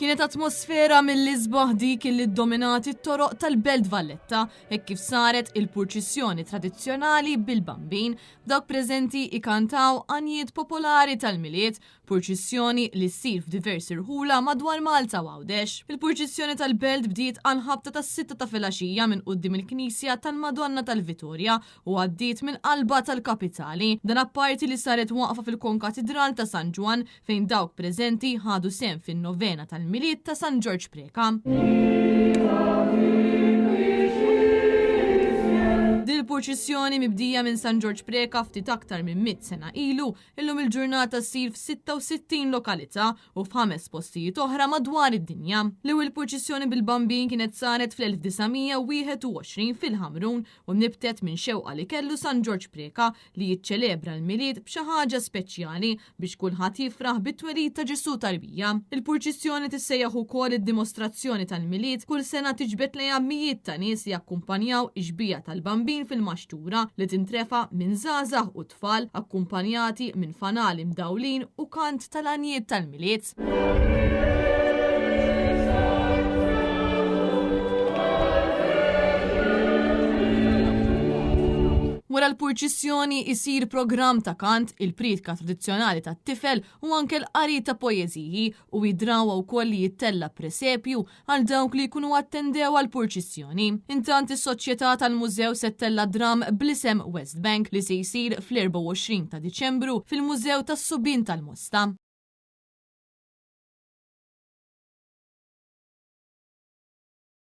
Kienet atmosfera mill-isbaħ dik li ddominat it-toroq tal-Belt Valletta hekk kif saret il-purċissjoni tradizzjonali bil-Bambin, b'dawk preżenti ikantaw għanjiet popolari tal-Milied, purċissjoni li ssir f'diversi rħula madwar Malta u Għawdex. Il-purċissjoni tal-Belt bdiet għall-ħabta tas-sitta ta' filgħaxija minn quddiem il-Knisja tal-Madonna tal-Vitorja u għaddiet mill-qalba tal-kapitali. Dan apparti li saret waqfa fil-Konkatidral ta' San Ġwann fejn dawk preżenti ħadu sehem fin-novena tal-Milied ta' San Ġorġ Preca. Din il-purċissjoni mibdija minn San Ġorġ Preca ftit aktar minn mitt sena ilu, illum il-ġurnata ssir f'66 lokalità u f'ħames postijiet oħra madwar id-dinja. L-ewwel purċissjoni bil-Bambin kienet saret fl-1921 fil-Ħamrun u nibtet minn xewqa li kellu San Ġorġ Preca li jiċċelebra l-Milied b'xi ħaġa speċjali biex kulħadd jifraħ bit-twelid ta' Ġesù tarbija. Il-purċissjoni tissejjaħ ukoll id-dimostrazzjoni tal-Milied, kull sena tiġbed lejha mijiet ta' nies li jakkumpanjaw ix-xbieha tal-Bambin fil-maxtura li tintrefa' minn żgħażagħ u tfal akkumpanjati minn fanali mdawlin u kant tal-għanjiet tal-Milied. Wara l-purċissjoni isir programm ta' kant, il-priedka tradizzjonali tat-tifel u anke l-qari ta' poeżiji u hi drawwa wkoll li jittella' presepju għal dawk li jkunu attendew għall-purċissjoni. Intant is-Soċjetà tal-Mużew se ttella' dramm bl-isem West Bank li se jsir fl-24 ta' Diċembru fil-Mużew tas-Subien tal-Mosta.